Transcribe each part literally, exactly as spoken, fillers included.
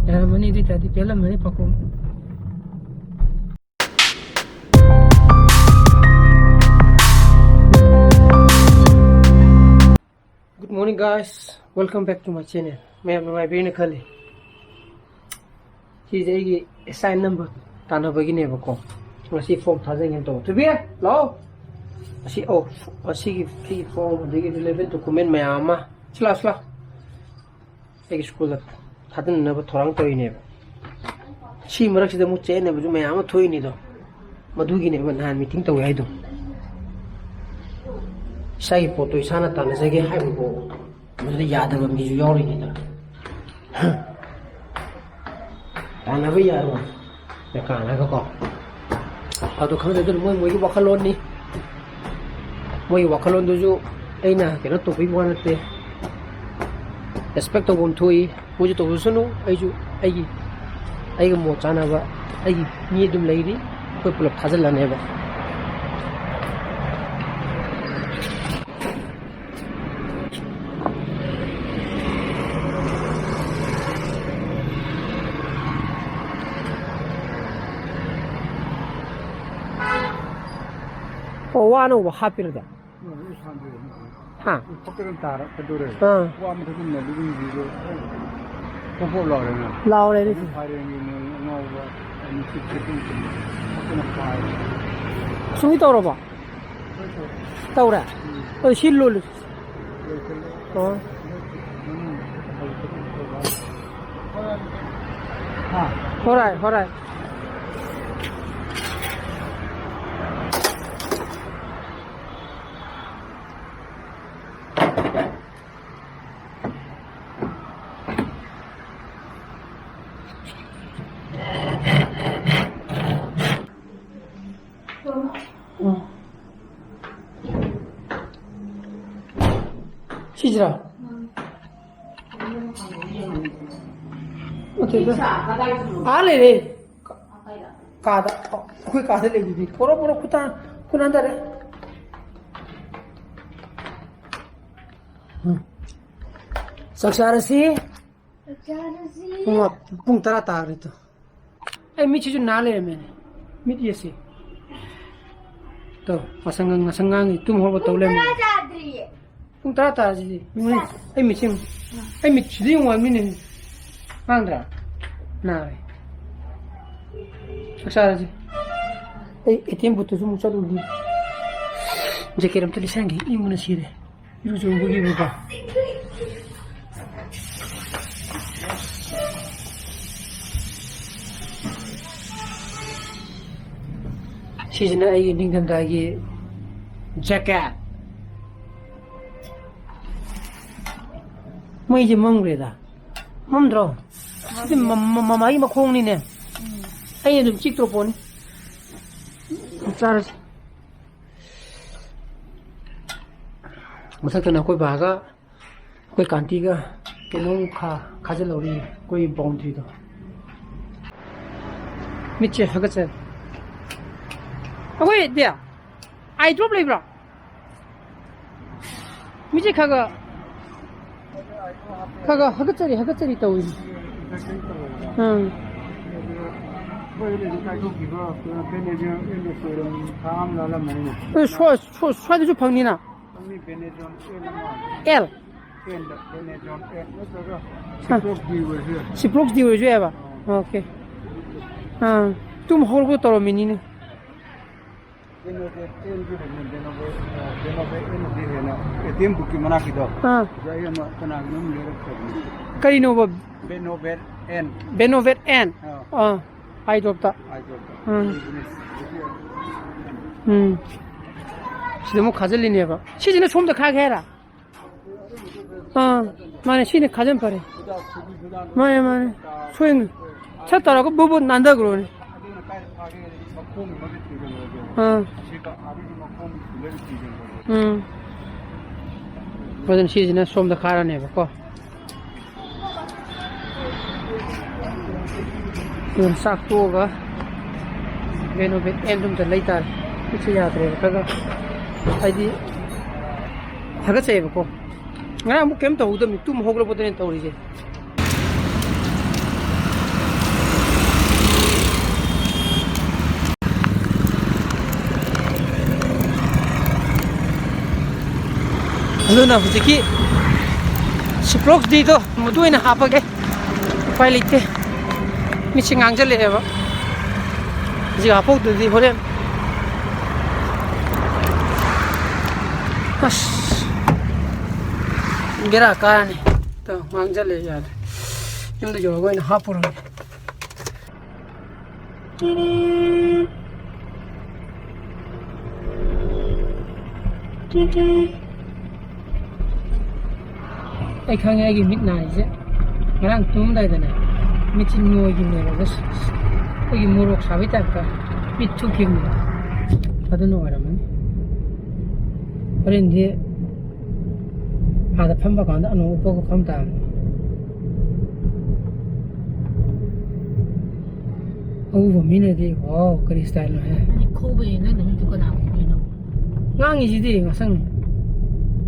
ꯌꯥꯔꯝꯃꯅꯤ, ꯑꯗꯨ ꯑꯣꯏ ꯇꯥꯔꯗꯤ ꯄꯦꯜꯂꯝꯃꯅꯤ ꯄꯥꯈꯣꯡ꯫ Good morning, guys. Welcome back to my channel. ꯃꯌꯥꯝ ꯅꯨꯡꯉꯥꯏꯕꯤꯔꯤꯅ ꯈꯜꯂꯤ꯫ ꯁꯤꯁꯦ ꯑꯩꯒꯤ ꯑꯦꯁꯥꯏꯟ ꯅꯝꯕꯔ ꯇꯥꯟꯅꯕꯒꯤꯅꯦꯕꯀꯣ꯫ ꯉꯁꯤ ꯐꯣꯝ ꯊꯥꯖꯤꯟꯒꯦꯅ ꯇꯧꯕ꯫ ꯊꯣꯏꯕꯤ, ꯂꯥꯛꯑꯣ꯫ ꯑꯁꯤ, ꯑꯧ, ꯑꯁꯤꯒꯤ ꯐꯤ ꯐꯣꯝ, ꯑꯗꯒꯤ ꯔꯤꯂꯦꯚꯦꯟ ꯗꯣꯀꯨꯃꯦꯟ ꯃꯌꯥꯝ ꯑꯃ꯫ ꯁꯤ ꯂꯥꯎ, ꯁꯤ ꯂꯥꯎ꯫ ꯑꯩꯒꯤ ꯁ꯭ꯀꯨꯜꯗ ꯊꯥꯗꯅꯅꯕ ꯊꯧꯔꯥꯡ ꯇꯧꯔꯤꯅꯦꯕ꯫ ꯁꯤ ꯃꯔꯛꯁꯤꯗ ꯑꯃꯨꯛ ꯆꯦꯟꯅꯕꯁꯨ ꯃꯌꯥꯝ ꯑꯃ ꯊꯣꯛꯏꯅꯤꯗꯣ꯫ ꯃꯗꯨꯒꯤꯅꯦꯕ ꯅꯍꯥꯟ ꯃꯤꯇꯤꯡ ꯇꯧꯋꯦ ꯍꯥꯏꯗꯣ꯫ ꯏꯁꯥꯒꯤ ꯄꯣꯠꯇꯣ ꯏꯁꯥꯅ ꯇꯥꯟꯅꯖꯒꯦ ꯍꯥꯏꯕꯕꯨ ꯃꯗꯨꯗ ꯌꯥꯗꯕ ꯃꯤꯁꯨ ꯌꯥꯎꯔꯤꯅꯤꯗ꯫ ꯇꯥꯟꯅꯕ ꯌꯥꯔꯣꯏ꯫ ꯀꯥꯟꯅꯒꯀꯣ꯫ ꯑꯗꯨ ꯈꯪꯗꯦ, ꯑꯗꯨꯅ ꯃꯣꯏ ꯃꯣꯏꯒꯤ ꯋꯥꯈꯜꯂꯣꯟꯅꯤ꯫ ꯃꯣꯏꯒꯤ ꯋꯥꯈꯜꯂꯣꯟꯗꯨꯁꯨ ꯑꯩꯅ ꯀꯩꯅꯣ ꯇꯧꯕꯤꯕ ꯋꯥ ꯅꯠꯇꯦ꯫ ꯔꯦꯁꯄꯦꯛ ꯇꯧꯐꯝ ꯊꯣꯛꯏ꯫ ꯃꯣꯏꯁꯨ ꯇꯧꯖꯁꯅꯨ, ꯑꯩꯁꯨ ꯑꯩꯒꯤ, ꯑꯩꯒ ꯃꯣꯠ ꯆꯥꯅꯕ ꯑꯩꯒꯤ ꯃꯤ ꯑꯗꯨꯝ ꯂꯩꯔꯤ꯫ ꯑꯩꯈꯣꯏ ꯄꯨꯂꯞ ꯊꯥꯖꯤꯜꯂꯅꯦꯕ꯫ ꯑꯣ, ꯋꯥ ꯑꯅꯧꯕ ꯍꯥꯞꯄꯤꯔꯗ? ꯍꯥ? ꯄꯛꯇꯅ ꯇꯥꯔꯛꯀꯗꯧꯔꯦ꯫ ꯑꯥ꯫ ꯋꯥ ꯃꯊꯛꯇ ꯅꯜꯂꯤ ꯑꯗꯨꯝ ꯌꯦꯡꯉꯣ꯫ ꯄꯣꯞ ꯄꯣꯞ ꯂꯥꯎꯔꯦꯅ꯫ ꯂꯥꯎꯔꯦꯅꯦ꯫ ꯐꯥꯏꯔꯦꯟꯒꯤ ꯅꯣꯡ ꯑꯉꯥꯎꯕ ꯅꯨꯡꯁꯤꯠ ꯁꯤꯠꯄ ꯄꯛꯇꯅ ꯄꯥꯏꯔꯦ꯫ ꯁꯨꯝ ꯇꯧꯔꯕꯣ? ꯇꯧꯔꯦ? ꯎꯝ꯫ ꯑꯗꯨ ꯁꯤ ꯂꯣꯜꯂꯨ꯫ ꯂꯣꯏꯁꯤꯜꯂꯦ꯫ ꯑꯣ꯫ ꯃꯅꯨꯡ ꯍꯣꯔꯥꯏ, ꯍꯣꯔꯥꯏ꯫ ꯎꯝ꯫ ꯁꯤꯁꯤꯔꯥ? ꯅꯠꯇꯦꯗ꯫ ꯑꯥ ꯂꯩꯔꯦ꯫ ꯀꯥꯗ꯫ ꯑꯩꯈꯣꯏ ꯀꯥꯗ ꯂꯩꯗꯨꯗꯤ꯫ ꯄꯣꯔꯣ, ꯄꯣꯔꯣ, ꯈꯨꯠ ꯍꯥꯝ-, ꯈꯨꯠ ꯍꯥꯝꯗꯔꯦ꯫ ꯎꯝ꯫ ꯆꯥꯛ ꯆꯥꯔꯁꯤ꯫ ꯄꯨꯡ ꯃꯥ-, ꯄꯨꯡ ꯇꯔꯥ ꯇꯥꯈ꯭ꯔꯦ ꯇꯣ꯫ ꯑꯩ ꯃꯤꯠꯁꯤꯁꯨ ꯅꯥ ꯂꯩꯔꯝꯃꯦꯅꯦ꯫ ꯃꯤꯠ ꯌꯦꯠꯁꯤ꯫ ꯇꯣ, ꯉꯁꯪ ꯉꯥꯡ-, ꯉꯁꯪ ꯉꯥꯡꯉꯤ, ꯇꯨꯝ ꯍꯧꯒꯠ ꯇꯧ ꯂꯩꯔꯝꯃꯦ꯫ ꯄꯨꯡ ꯇꯔꯥ ꯇꯥꯔꯁꯤꯗꯤ꯫ ꯌꯦꯡꯉꯨꯅꯦ, ꯑꯩ ꯃꯤꯠꯁꯤ ꯌꯦꯡꯉꯨ꯫ ꯑꯩ ꯃꯤꯠꯁꯤꯗ ꯌꯦꯡꯉꯨ ꯍꯥꯏꯕꯅꯤꯅꯦ꯫ ꯉꯥꯡꯗ꯭ꯔꯥ? ꯅꯥꯔꯦ꯫ ꯆꯥꯛ ꯆꯥꯔꯁꯤ꯫ ꯑꯩ ꯑꯦ ꯇꯤ ꯑꯦꯝ ꯕꯨꯠꯇꯁꯨ ꯑꯃꯨꯛ ꯆꯠꯂꯨꯒꯦ꯫ ꯖꯦꯀꯦꯠ ꯑꯝꯇ ꯂꯤꯠꯁꯟꯒꯦ, ꯏꯪꯕꯅ ꯁꯤꯔꯦ꯫ ꯏꯔꯨꯖꯔꯨꯕꯒꯤꯕꯀꯣ꯫ ꯁꯤꯁꯤꯅ ꯑꯩꯒꯤ ꯅꯤꯡꯊꯝꯊꯥꯒꯤ ꯖꯦꯀꯦꯠ꯫ ꯃꯩꯁꯦ ꯃꯝꯈ꯭ꯔꯦꯗ꯫ ꯃꯝꯗ꯭ꯔꯣ? ꯁꯤꯗꯤ ꯃ-, ꯃ-, ꯃꯃꯥꯒꯤ ꯃꯈꯣꯡꯅꯤꯅꯦ꯫ ꯑꯩꯅ ꯑꯗꯨꯝ ꯆꯤꯛꯇ꯭ꯔꯣ ꯄꯣꯠꯅꯤ꯫ ꯆꯥꯔꯁꯤ꯫ ꯃꯊꯛꯇꯅ ꯑꯩꯈꯣꯏ ꯕꯥꯒ ꯑꯩꯈꯣꯏ ꯀꯥꯟꯇꯤꯒ ꯀꯩꯅꯣꯝ ꯈꯥ-, ꯈꯥꯖꯤꯜꯍꯧꯔꯤ ꯑꯩꯈꯣꯏ ꯕꯥꯎꯟꯗ꯭ꯔꯤꯗꯣ꯫ ꯃꯤꯠꯁꯦ ꯍꯥꯒꯠꯆꯔꯦ꯫ ꯑꯩꯈꯣꯏ ꯗꯤ ꯑꯥꯏ ꯗ꯭ꯔꯣꯞ ꯂꯩꯕ꯭ꯔꯣ? ꯃꯤꯠꯁꯦ ꯈꯔ ꯈꯔ, ꯈꯔ ꯈꯔ ꯍꯥꯒꯠꯆꯔꯤ, ꯍꯥꯒꯠꯆꯔꯤ ꯇꯧꯏ꯫ ꯑꯪ꯫ ꯑꯩꯈꯣꯏ ꯂꯩꯁꯨ ꯀꯥꯏꯊꯣꯛꯈꯤꯕ, ꯀꯩꯅꯣ, ꯀꯩꯅꯣ, ꯊꯥ ꯑꯃ ꯂꯥꯜꯂꯝꯃꯅꯤꯅꯦ꯫ ꯑꯦ, ꯁ꯭ꯋꯥ-, ꯁ꯭ꯋꯥ-, ꯁ꯭ꯋꯥꯏꯗꯁꯨ ꯐꯪꯅꯤꯅ꯫ ꯐꯪꯅꯤ, ꯕꯦꯅꯦꯖꯣꯟ ꯑꯦꯜ ꯑꯃ꯫ ꯑꯦꯜ? ꯑꯦꯜꯗ, ꯕꯦꯅꯦꯖꯣꯟ ꯑꯦꯜ ꯅꯠꯇ꯭ꯔꯒ ꯑ꯫ ꯁꯤꯄ꯭ꯔꯣꯛꯁ ꯗꯤ ꯑꯣꯏꯔꯁꯨ ꯌꯥꯏ꯫ ꯁꯤꯄ꯭ꯔꯣꯛꯁ ꯗꯤ ꯑꯣꯏꯔꯁꯨ ꯌꯥꯏꯕ? ꯑ꯫ ꯑꯣꯀꯦ꯫ ꯑꯥ, ꯇꯨꯝ ꯍꯧꯒꯠꯂꯛꯄ ꯇꯧꯔꯝꯃꯤꯅꯤꯅꯦ꯫ ꯕꯦꯅꯣꯚꯦꯠ ꯑꯦꯟꯁꯨ ꯂꯩꯕꯅꯤ, ꯕꯦꯅꯣꯚꯦꯠ, ꯑ, ꯕꯦꯅꯣꯚꯦꯠ ꯑꯦꯟ ꯗꯤ ꯍꯥꯏꯅ ꯑꯦ ꯇꯤ ꯑꯦꯝ ꯕꯨꯛꯀꯤ ꯃꯅꯥꯛꯀꯤꯗꯣ꯫ ꯑꯥ꯫ ꯑꯗ ꯑꯩ ꯑꯃ ꯀꯅꯥꯒꯤꯅꯣ ꯑꯃ ꯂꯩꯔꯛꯈ꯭ꯔꯕꯅꯤ꯫ ꯀꯔꯤꯅꯣꯕ? ꯕꯦꯅꯣꯚꯦꯠ ꯑꯦꯟ꯫ ꯕꯦꯅꯣꯚꯦꯠ ꯑꯦꯟ? ꯑꯥ꯫ ꯑꯥ, ꯑꯥꯏ ꯗ꯭ꯔꯣꯞꯇ꯫ ꯑꯥꯏ ꯗ꯭ꯔꯣꯞꯇ꯫ ꯑꯥ꯫ ꯂꯩꯕꯅꯤ꯫ ꯎꯝ꯫ ꯁꯤꯗ ꯑꯃꯨꯛ ꯈꯥꯖꯤꯜꯂꯤꯅꯦꯕ꯫ ꯁꯤꯁꯤꯅ ꯁꯣꯝꯗ ꯈꯥꯒꯦ ꯍꯥꯏꯔ? ꯑꯥ, ꯃꯥꯅꯦ, ꯁꯤꯅ ꯈꯥꯖꯤꯟ ꯐꯔꯦ꯫ ꯃꯥꯅꯦ, ꯃꯥꯅꯦ꯫ ꯁꯣꯏꯅ ꯁꯠ ꯇꯧꯔꯒ ꯕꯨ ꯕꯨ ꯅꯥꯟꯊꯈ꯭ꯔꯣꯅꯦ꯫ ꯑꯥ꯫ ꯎꯝ꯫ ꯑꯗꯨꯅ ꯁꯤꯁꯤꯅ ꯁꯣꯝꯗ ꯈꯥꯔꯅꯦꯕꯀꯣ꯫ ꯑꯗꯨꯅ ꯆꯥꯛ ꯇꯣꯛꯑꯒ ꯔꯦꯅꯣꯚꯦꯠ ꯑꯦꯟ ꯔꯨꯝꯗ ꯂꯩꯇꯥꯔꯦ꯫ ꯈꯨꯠꯁꯦ ꯌꯥꯗ꯭ꯔꯦꯕ꯫ ꯈꯔ ꯈꯔ ꯍꯥꯏꯗꯤ ꯍꯥꯒꯠꯆꯩꯌꯦꯕꯀꯣ꯫ ꯉꯔꯥꯡ ꯑꯃꯨꯛ ꯀꯩꯝ ꯇꯧꯍꯧꯗꯕꯅꯤ, ꯇꯨꯝ ꯍꯧꯒꯠꯂꯛꯄꯗꯅꯦ ꯇꯧꯔꯤꯁꯦ꯫ ꯑꯗꯨꯅ ꯍꯧꯖꯤꯛꯀꯤ ꯁꯤꯄ꯭ꯂꯣꯛꯁ ꯗꯤꯗꯣ ꯃꯗꯨ ꯑꯣꯏꯅ ꯍꯥꯞꯄꯒꯦ꯫ ꯎꯄꯥꯏ ꯂꯩꯇꯦ꯫ ꯃꯤꯠꯁꯦ ꯉꯥꯡꯖꯜꯂꯛꯑꯦꯕ꯫ ꯍꯧꯖꯤꯛ ꯍꯥꯞꯍꯧꯗ꯭ꯔꯗꯤ ꯍꯣꯔꯦꯟ꯫ ꯑꯁ꯫ ꯕꯦꯔꯥ ꯀꯥꯔꯅꯤ꯫ ꯇꯧ, ꯉꯥꯡꯖꯜꯂꯛꯑꯦ ꯌꯥꯗ꯭ꯔꯦ꯫ ꯌꯨꯝꯗ ꯌꯧꯔꯒ ꯑꯣꯏꯅ ꯍꯥꯞꯄꯨꯔꯒꯦ꯫ ꯑꯩ ꯈꯪꯉꯦ ꯑꯩꯒꯤ ꯃꯤꯠ ꯅꯥꯔꯤꯁꯦ꯫ ꯉꯔꯥꯡ ꯇꯨꯝꯃꯝꯗꯥꯏꯗꯅꯦ, ꯃꯤꯠꯁꯦ ꯅꯣꯏꯈꯤꯕꯅꯦꯕ꯫ ꯑꯁ, ꯑꯩꯈꯣꯏꯒꯤ ꯃꯣꯔꯣꯛ ꯁꯥꯕꯩ ꯇꯥꯏꯞꯇ ꯃꯤꯠ ꯊꯨꯞꯈꯤꯕꯅꯦꯕ꯫ ꯑꯗꯨꯅ ꯑꯣꯏꯔꯝꯃꯅꯤ꯫ ꯍꯣꯔꯦꯟꯗꯤ ꯑꯥꯗ ꯐꯝꯕ ꯀꯥꯟꯗ ꯑꯅꯧꯕ ꯎꯞꯄꯒ ꯐꯝ ꯇꯥꯕꯅꯤ꯫ ꯑꯎꯕ ꯃꯤꯅꯗꯤ, "ꯋꯥꯎ, ꯀꯔꯤ ꯁ꯭ꯇꯥꯏꯜꯅꯣ ꯍꯦ?" ꯑꯩ ꯈꯨꯕꯩ ꯅꯪꯅ ꯃꯤꯠꯇꯨ ꯀꯅꯥ ꯈꯨꯕꯩꯅꯣ? ꯉꯥꯡꯉꯤꯁꯤꯗꯤ ꯉꯁꯪ꯫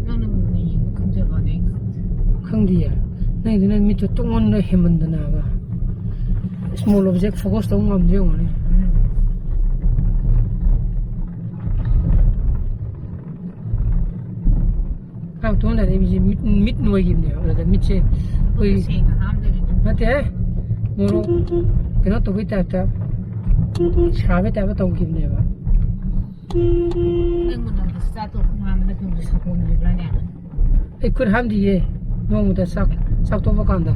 ꯅꯪꯅ ꯃꯨꯟꯅ ꯌꯦꯡꯉ ꯈꯪꯖꯕꯅꯦ, ꯑꯩ ꯈꯪꯗꯦ꯫ ꯈꯪꯗꯤꯌꯦ꯫ ꯅꯪꯗꯤ ꯅꯪ ꯃꯤꯠꯇꯨ ꯇꯨꯡꯑꯣꯟꯗ ꯍꯦꯟꯃꯟꯗꯅꯕ꯫ Small object focus ꯇꯧ ꯉꯝꯗ꯭ꯔꯤ ꯑꯣꯏꯔꯝꯒꯅꯤ꯫ ꯎꯝ꯫ ꯈꯔ ꯇꯨꯝꯂꯩꯔꯗꯤ ꯃꯤꯠꯁꯦ ꯃꯤꯠ, ꯃꯤꯠ ꯅꯣꯏꯈꯤꯕꯅꯦꯕ꯫ ꯑꯗꯨꯗ ꯃꯤꯠꯁꯦ ꯑꯩꯈꯣꯏ ꯁꯦꯡꯅ ꯍꯥꯝꯗꯕꯤꯗ꯫ ꯅꯠꯇꯦꯍꯦ꯫ ꯃꯣꯔꯣꯛ ꯀꯩꯅꯣ ꯇꯧꯕꯩ ꯇꯥꯏꯞꯇ, ꯁꯥꯕꯩ ꯇꯥꯏꯞꯇ ꯇꯧꯈꯤꯕꯅꯦꯕ꯫ ꯅꯪꯕꯨ ꯅꯣꯡꯃꯗ ꯆꯥꯛ ꯇꯣꯛꯄ ꯃꯥꯟꯕꯗ ꯅꯪꯕꯨ ꯁꯥꯄꯣꯟ ꯑꯣꯏꯕ꯭ꯔꯥꯅꯦ? ꯑꯩ ꯈꯨꯠ ꯍꯥꯝꯗꯤꯌꯦ꯫ ꯅꯣꯡꯃꯗ ꯆꯥꯛ, ꯆꯥꯛ ꯇꯣꯛꯄ ꯀꯥꯟꯗ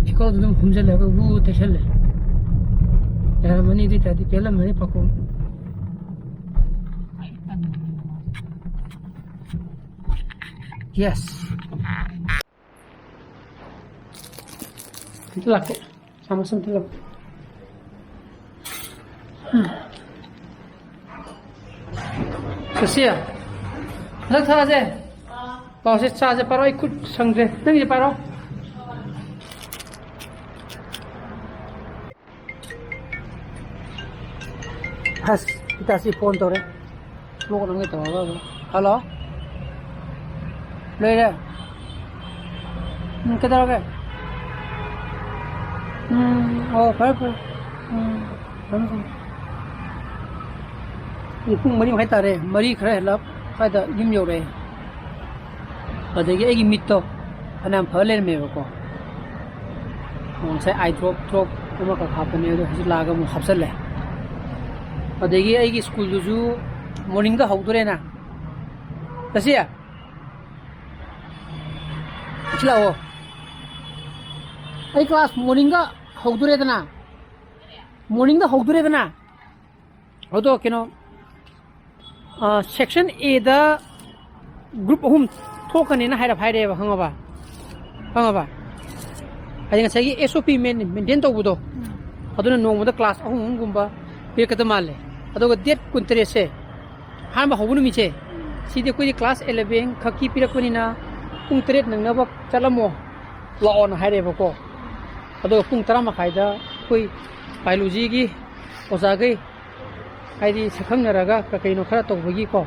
ꯐꯤꯀꯥꯎꯗ ꯑꯗꯨꯝ ꯍꯨꯝꯖꯤꯜꯂꯒ ꯎ ꯇꯩꯁꯜꯂꯦ꯫ ꯌꯥꯔꯝꯃꯅꯤ ꯑꯗꯨ ꯑꯣꯏ ꯇꯥꯔꯗꯤ, ꯄꯦꯜꯂꯝꯃꯅꯤ ꯄꯥꯈꯣꯝ꯫ Yes. ꯑꯝꯇ ꯂꯥꯛꯀꯦ꯫ ꯆꯥꯃꯁ ꯑꯝꯇ ꯂꯧ꯫ ꯁꯣꯁꯤꯌꯥ, ꯍꯟꯗꯛ ꯊꯥꯁꯦ ꯄꯥꯎꯁꯦ ꯆꯥꯁꯦ ꯄꯥꯔꯣ, ꯑꯩ ꯈꯨꯠ ꯁꯪꯗ꯭ꯔꯦ꯫ ꯅꯪꯒꯤꯁꯦ ꯄꯥꯔꯣ꯫ ꯑꯁ, ꯏꯇꯥꯁꯤ ꯐꯣꯟ ꯇꯧꯔꯦ꯫ ꯂꯣꯛ ꯅꯪꯒꯦ ꯇꯧꯔꯒ ꯑꯃꯨꯛ꯫ ꯍꯜꯂꯣ? ꯂꯩꯔꯦ? ꯎꯝ, ꯀꯩꯗꯧꯔꯒꯦ? ꯎꯝ, ꯑꯣ, ꯐꯔꯦ, ꯐꯔꯦ꯫ ꯎꯝ, ꯊꯝꯃꯦ, ꯊꯝꯃꯦ꯫ ꯄꯨꯡ ꯃꯔꯤ ꯃꯈꯥꯏ ꯇꯥꯔꯦ꯫ ꯃꯔꯤ ꯈꯔ ꯍꯦꯜꯂꯞ ꯁ꯭ꯋꯥꯏꯗ ꯌꯨꯝ ꯌꯧꯔꯛꯑꯦ꯫ ꯑꯗꯒꯤ ꯑꯩꯒꯤ ꯃꯤꯠꯇꯣ ꯐꯅꯌꯥꯝ ꯐ ꯂꯩꯔꯝꯃꯦꯕꯀꯣ꯫ ꯉꯁꯥꯏ ꯑꯥꯏ ꯗ꯭ꯔꯣꯞ ꯗ꯭ꯔꯣꯞ ꯑꯃꯈꯛ ꯍꯥꯞꯄꯅꯦ, ꯑꯗꯣ ꯍꯧꯖꯤꯛ ꯂꯥꯛꯑꯒ ꯑꯃꯨꯛ ꯍꯥꯞꯆꯜꯂꯦ꯫ ꯑꯗꯒꯤ ꯑꯩꯒꯤ ꯁ꯭ꯀꯨꯜꯗꯨꯁꯨ ꯃꯣꯔꯅꯤꯡꯗ ꯍꯧꯗꯣꯔꯦꯅ꯫ ꯆꯠꯁꯤ? ꯁꯤ ꯂꯥꯛꯑꯣ꯫ ꯑꯩ ꯀ꯭ꯂꯥꯁ ꯃꯣꯔꯅꯤꯡꯗ ꯍꯧꯗꯣꯔꯦꯗꯅ꯫ ꯃꯣꯔꯅꯤꯡꯗ ꯍꯧꯗꯣꯔꯦꯗꯅ꯫ ꯑꯗꯣ ꯀꯩꯅꯣ, ꯑ, section A ꯗ group ꯑꯍꯨꯝ ꯊꯣꯛꯀꯅꯤꯅ ꯍꯥꯏꯔꯞ ꯍꯥꯏꯔꯛꯑꯦꯕ, ꯈꯪꯉꯕ? ꯈꯪꯉꯕ? ꯍꯥꯏꯗꯤ ꯉꯁꯥꯏꯒꯤ S O P main-, maintain ꯇꯧꯕꯗꯣ, ꯎꯝ꯫ ꯑꯗꯨꯅ ꯅꯣꯡꯃꯗ class ꯑꯍꯨꯝ ꯑꯍꯨꯝꯒꯨꯝꯕ ꯄꯤꯔꯛꯀꯗꯕ ꯃꯥꯜꯂꯦ꯫ ꯑꯗꯨꯒ date ꯀꯨꯟꯇꯔꯦꯠꯁꯦ, ꯑꯍꯥꯟꯕ ꯍꯧꯕ ꯅꯨꯃꯤꯠꯁꯦ, ꯁꯤꯗꯤ ꯑꯩꯈꯣꯏꯗꯤ class eleven ꯈꯛꯀꯤ ꯄꯤꯔꯛꯄꯅꯤꯅ ꯄꯨꯡ ꯇꯔꯦꯠ ꯅꯪꯅꯕ ꯆꯠꯂꯝꯃꯣ, ꯂꯥꯛꯑꯣꯅ ꯍꯥꯏꯔꯛꯑꯦꯕꯀꯣ꯫ ꯑꯗꯨꯒ ꯄꯨꯡ ꯇꯔꯥ ꯃꯈꯥꯏꯗ ꯑꯩꯈꯣꯏ biology ꯒꯤ ꯑꯣꯖꯥꯈꯩ ꯍꯥꯏꯗꯤ ꯁꯛꯈꯪꯅꯔꯒ ꯀꯩ ꯀꯩꯅꯣ ꯈꯔ ꯇꯧꯕꯒꯤꯀꯣ,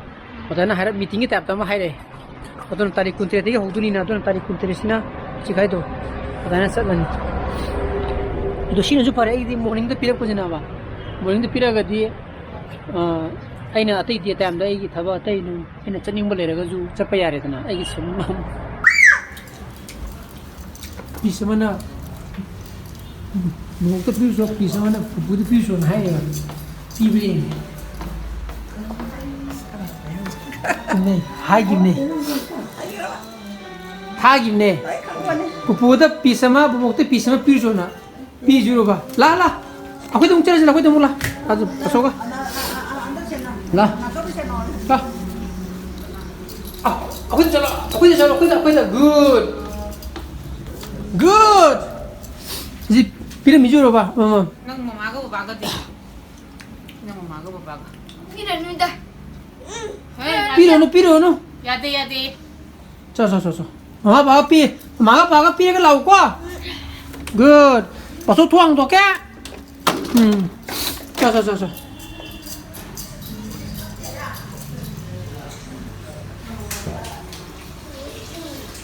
ꯑꯗꯨꯃꯥꯏꯅ ꯍꯥꯏꯔꯞ meeting ꯒꯤ type ꯇ ꯑꯃ ꯍꯥꯏꯔꯛꯑꯦ꯫ ꯑꯗꯨꯅ ꯇꯥꯔꯤꯛ ꯀꯨꯟꯇꯔꯦꯠꯇꯒꯤ ꯍꯧꯗꯣꯏꯅꯤꯅ, ꯑꯗꯨꯅ ꯇꯥꯔꯤꯛ ꯀꯨꯟꯇꯔꯦꯠꯁꯤꯅ ꯆꯤꯈꯥꯏꯗꯣ ꯑꯗꯨꯃꯥꯏꯅ ꯆꯠꯂꯅꯤ꯫ ꯑꯗꯣ ꯁꯤꯅꯁꯨ ꯐꯔꯦ, ꯑꯩꯒꯤꯗꯤ morning ꯗ ꯄꯤꯔꯛꯄꯁꯤꯅꯕ, morning ꯗ ꯄꯤꯔꯛꯑꯒꯗꯤ, ꯑ, ꯑꯩꯅ ꯑꯇꯩ day time ꯗ ꯑꯩꯒꯤ ꯊꯕꯛ ꯑꯇꯩ ꯑꯗꯨꯝ ꯑꯩꯅ ꯆꯠꯅꯤꯡꯕ ꯂꯩꯔꯒꯁꯨ ꯆꯠꯄ ꯌꯥꯔꯦꯗꯅ, ꯑꯩꯒꯤ ꯁꯨꯝ ꯄꯤꯁ ꯑꯃꯅ ꯃꯣꯃꯣꯛꯇ ꯄꯤꯔꯨꯁꯣ, ꯄꯤꯁ ꯑꯃꯅ ꯄꯨꯄꯨꯗ ꯄꯤꯔꯨꯁꯣꯅ ꯍꯥꯏꯌꯦꯕ꯫ ꯄꯤꯕ꯭ꯔꯥ ꯌꯦꯡꯒꯦ꯫ ꯅꯦ, ꯍꯥꯏꯈꯤꯕꯅꯦ꯫ ꯊꯥꯈꯤꯕꯅꯦ꯫ ꯄꯨꯄꯨꯗ ꯄꯤꯁ ꯑꯃ, ꯃꯣꯃꯣꯛꯇ ꯄꯤꯁ ꯑꯃ ꯄꯤꯔꯨꯁꯣꯅ꯫ ꯄꯤꯖꯨꯔꯣꯕ꯫ ꯂꯥ, ꯂꯥ꯫ ꯑꯩꯈꯣꯏꯗ ꯑꯃꯨꯛ ꯆꯠꯂꯁꯤ, ꯑꯩꯈꯣꯏꯗ ꯑꯃꯨꯛ ꯂꯥ꯫ ꯑꯗꯨ ꯑꯁꯣꯛꯀ꯫ ꯂꯥ꯫ ꯂꯥ꯫ ꯑ, ꯑꯩꯈꯣꯏꯗ ꯆꯠꯂꯣ, ꯑꯩꯈꯣꯏꯗ ꯆꯠꯂꯣ, ꯑꯩꯈꯣꯏꯗ, ꯑꯩꯈꯣꯏꯗ꯫ Good꯫ Good꯫ ꯁꯤ ꯄꯤꯔꯝꯃꯤꯖꯨꯔꯣꯕ, ꯑꯃꯃꯝ꯫ ꯅꯪ ꯃꯃꯥꯒ ꯕꯕꯥꯒꯗꯤ? ꯅꯪ ꯃꯃꯥꯒ ꯕꯕꯥꯒ? ꯄꯤꯔꯅꯨꯗ꯫ ꯍꯦ, ꯌꯥꯗꯦ꯫ ꯄꯤꯔꯨꯅꯨ, ꯄꯤꯔꯨꯅꯨ꯫ ꯌꯥꯗꯦ, ꯌꯥꯗꯦ꯫ ꯆꯣ, ꯆꯣ, ꯆꯣ, ꯆꯣ꯫ ꯃꯃꯥ ꯕꯕꯥ ꯄꯤ-, ꯃꯃꯥꯒ ꯕꯕꯥꯒ ꯄꯤꯔꯒ ꯂꯥꯛꯎꯀꯣ꯫ Good꯫ ꯄꯥꯊꯣꯛ ꯊꯣꯡ ꯍꯥꯡꯗꯣꯛꯀꯦ꯫ ꯎꯝ꯫ ꯆꯣ, ꯆꯣ, ꯆꯣ, ꯆꯣ꯫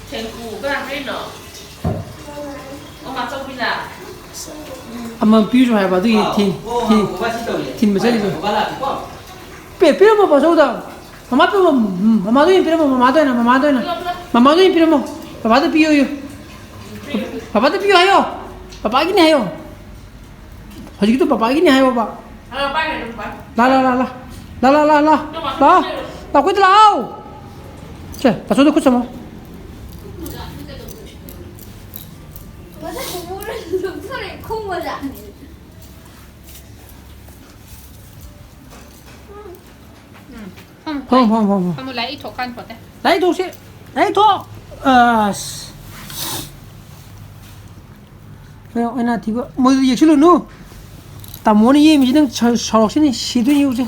ꯊꯦꯡꯀꯨ ꯀꯅꯥ ꯄꯤꯔꯤꯅꯣ? ꯑꯣ, ꯃꯥꯆꯧꯕꯤꯅ? ꯑꯃ ꯄꯤꯔꯨ ꯍꯥꯏꯕ ꯑꯗꯨꯒꯤ ꯊꯤ-, ꯊꯤ-, ꯊꯤꯟꯕ ꯆꯠꯂꯤꯁꯦ꯫ ꯄꯦ-, ꯄꯤꯔꯝꯃꯣ ꯄꯥꯆꯧꯗ꯫ ꯃꯃꯥ ꯄꯤꯔꯝꯃꯣ, ꯃꯃꯥꯗ ꯑꯣꯏꯅ ꯄꯤꯔꯝꯃꯣ, ꯃꯃꯥꯗ ꯑꯣꯏꯅ, ꯃꯃꯥꯗ ꯑꯣꯏꯅ꯫ ꯃꯃꯥꯗ ꯑꯣꯏꯅ ꯄꯤꯔꯝꯃꯣ꯫ ꯄꯄꯥꯗ ꯄꯤꯌꯣꯌꯨ꯫ ꯄꯄꯥꯗ ꯄꯤꯌꯣ ꯍꯥꯏꯌꯣ꯫ ꯄꯄꯥꯒꯤꯅꯦ ꯍꯥꯏꯌꯣ꯫ ꯍꯧꯖꯤꯛꯀꯤꯗꯣ ꯄꯄꯥꯒꯤꯅꯦ ꯍꯥꯏꯌꯣꯕ꯫ ꯂꯥ, ꯂꯥ, ꯂꯥ, ꯂꯥ꯫ ꯂꯥ, ꯂꯥ, ꯂꯥ, ꯂꯥ꯫ ꯂꯥ꯫ ꯂꯥ, ꯑꯩꯈꯣꯏꯗ ꯂꯥꯛꯑꯣ꯫ ꯁꯦ, ꯇꯥꯆꯧꯗ ꯈꯨꯠ ꯁꯝꯃꯣ꯫ ꯃꯁꯛ ꯈꯨꯃꯨꯔ ꯂꯨꯞꯊꯣꯔꯛꯑꯦ ꯈꯨꯃꯨꯔ꯫ ꯎꯝ꯫ ꯐꯝ, ꯐꯝ, ꯐꯝ, ꯐꯝ, ꯐꯝ꯫ ꯐꯝꯃꯨ, ꯂꯥꯏꯔꯤꯛ ꯏꯊꯣꯛ ꯀꯥꯟ ꯄꯣꯠꯇꯦ꯫ ꯂꯥꯏꯔꯤꯛ ꯊꯣꯛꯁꯤ꯫ ꯂꯥꯏꯔꯤꯛ ꯊꯣꯛ꯫ ꯑꯁ꯫ ꯀꯩꯅꯣ, ꯑꯩꯅ ꯊꯤꯕ꯫ ꯃꯣꯏꯗ ꯌꯦꯛꯁꯤꯜꯂꯨꯅꯨ꯫ ꯇꯥꯃꯣꯅ ꯌꯦꯡꯕꯁꯤ ꯅꯪ ꯁ-, ꯁꯥꯎꯔꯛꯁꯤꯅꯤ꯫ ꯁꯤꯗꯣꯏ ꯌꯦꯡꯉꯨꯁꯦ꯫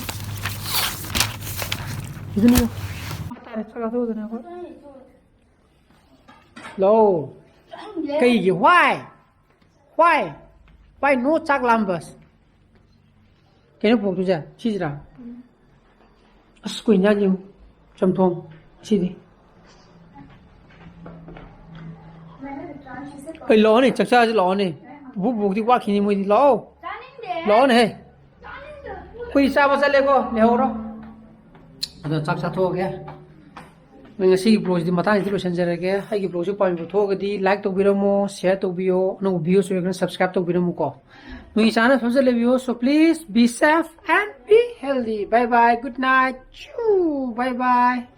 ꯁꯤꯗꯣꯏ ꯌꯦꯡꯉꯨ꯫ ꯍꯥꯏꯇꯥꯔꯦ, ꯆꯥꯛ ꯆꯥꯊꯣꯛꯎꯗꯅ ꯑꯩꯈꯣꯏ꯫ ꯂꯥꯛꯑꯣ꯫ ꯀꯩꯒꯤ? Why? Why? Why no ꯆꯥꯛ ꯂꯥꯝꯕꯁ? ꯀꯩꯅꯣ ꯄꯨꯔꯛꯇꯣꯏꯁꯦ? ꯁꯤꯁꯤꯔꯥ? ꯑꯁ, ꯀꯨꯏꯅ ꯌꯥꯗꯦ꯫ ꯆꯝꯊꯣꯡ꯫ ꯁꯤꯗꯤ꯫ ꯀꯩ ꯂꯥꯛꯑꯣꯅꯦ, ꯆꯥꯛ ꯆꯥꯁꯤ ꯂꯥꯛꯑꯣꯅꯦ꯫ ꯄꯨꯄꯨ ꯄꯨꯄꯨꯗꯤ ꯋꯥꯈꯤꯅꯤ ꯃꯣꯏꯗꯤ꯫ ꯂꯥꯛꯑꯣ꯫ ꯂꯥꯛꯑꯣꯅꯦ ꯍꯦ꯫ ꯑꯩꯈꯣꯏ ꯆꯥꯕ ꯆꯠꯂꯦꯀꯣ, ꯂꯩꯍꯧꯔꯣ꯫ ꯑꯗꯣ ꯆꯥꯛ ꯆꯥꯊꯣꯛꯑꯒꯦ꯫ ꯉꯁꯤꯒꯤ vlogꯁꯤꯗꯤ ꯃꯇꯥꯡꯁꯤꯗ ꯂꯣꯏꯁꯤꯟꯖꯔꯒꯦ꯫ ꯑꯩꯒꯤ vlogꯁꯤ ꯄꯥꯝꯕꯤꯕ ꯊꯣꯛꯑꯒꯗꯤ like ꯇꯧꯕꯤꯔꯝꯃꯣ, share ꯇꯧꯕꯤꯌꯣ, ꯑꯅꯧꯕ views ꯑꯣꯏꯔꯒꯅ subscribe ꯇꯧꯕꯤꯔꯝꯃꯨꯀꯣ꯫ ꯅꯣꯏ ꯏꯆꯥꯅ ꯐꯖꯅ ꯂꯩꯕꯤꯌꯣ꯫ So please be safe and be healthy. Bye bye. Good night. Choo. Bye bye.